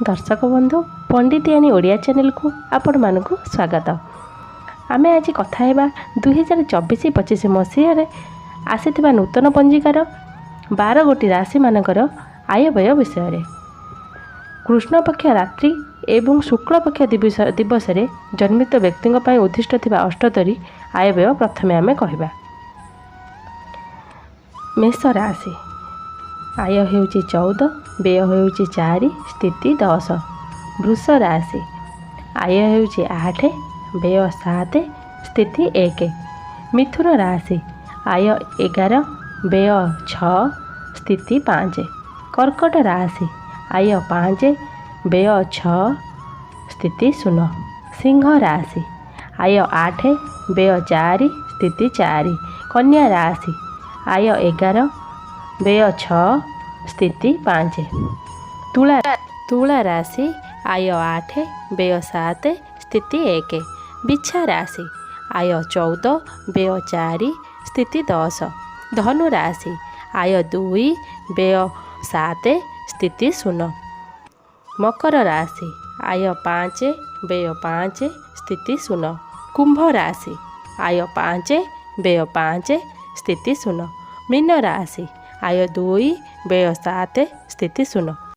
ଦର୍ଶକ ବନ୍ଧୁ, ପଣ୍ଡିତିଆନୀ ଓଡ଼ିଆ ଚ୍ୟାନେଲକୁ ଆପଣମାନଙ୍କୁ ସ୍ୱାଗତ। ଆମେ ଆଜି କଥା ହେବା 2024-25 ମସିହାରେ ଆସିଥିବା ନୂତନ ପଞ୍ଜିକାର 12 ଗୋଟି ରାଶିମାନଙ୍କର ଆୟବ୍ୟୟ ବିଷୟରେ। କୃଷ୍ଣପକ୍ଷ ରାତ୍ରି ଏବଂ ଶୁକ୍ଳପକ୍ଷ ଦିବସରେ ଜନ୍ମିତ ବ୍ୟକ୍ତିଙ୍କ ପାଇଁ ଉଦ୍ଦିଷ୍ଟ ଥିବା ଅଷ୍ଟୋତ୍ତରୀ ଆୟବ୍ୟୟ ପ୍ରଥମେ ଆମେ କହିବା। ମେଷ ରାଶି, ଆୟ ହେଉଛି 14, ବ୍ୟୟ ହେଉଛି 4, ସ୍ଥିତି 10। ବୃଷ ରାଶି, ଆୟ ହେଉଛି 8, ବ୍ୟୟ 7, ସ୍ଥିତି 1। ମିଥୁନ ରାଶି, ଆୟ 11, ବ୍ୟୟ 6, ସ୍ଥିତି 5। କର୍କଟ ରାଶି, ଆୟ 5, ବ୍ୟୟ 6, ସ୍ଥିତି 0। ସିଂହ ରାଶି, ଆୟ 8, ବ୍ୟୟ 4, ସ୍ଥିତି 4। କନ୍ୟା ରାଶି, ଆୟ 11, ବ୍ୟୟ 6, ସ୍ଥିତି 5। ତୁଳା ରାଶି, ଆୟ 8, ବ୍ୟୟ 7, ସ୍ଥିତି 1। ବିଛା ରାଶି, ଆୟ 14, ବ୍ୟୟ 4, ସ୍ଥିତି 10। ଧନୁ ରାଶି, ଆୟ 2, ବ୍ୟୟ 7, ସ୍ଥିତି 0। ମକର ରାଶି, ଆୟ 5, ବ୍ୟୟ 5, ସ୍ଥିତି 0। କୁମ୍ଭ ରାଶି, ଆୟ 5, ବ୍ୟୟ 5, ସ୍ଥିତି 0। ମୀନ ରାଶି, ଆୟ 2, ବ୍ୟୟ 7, ସ୍ଥିତି 0।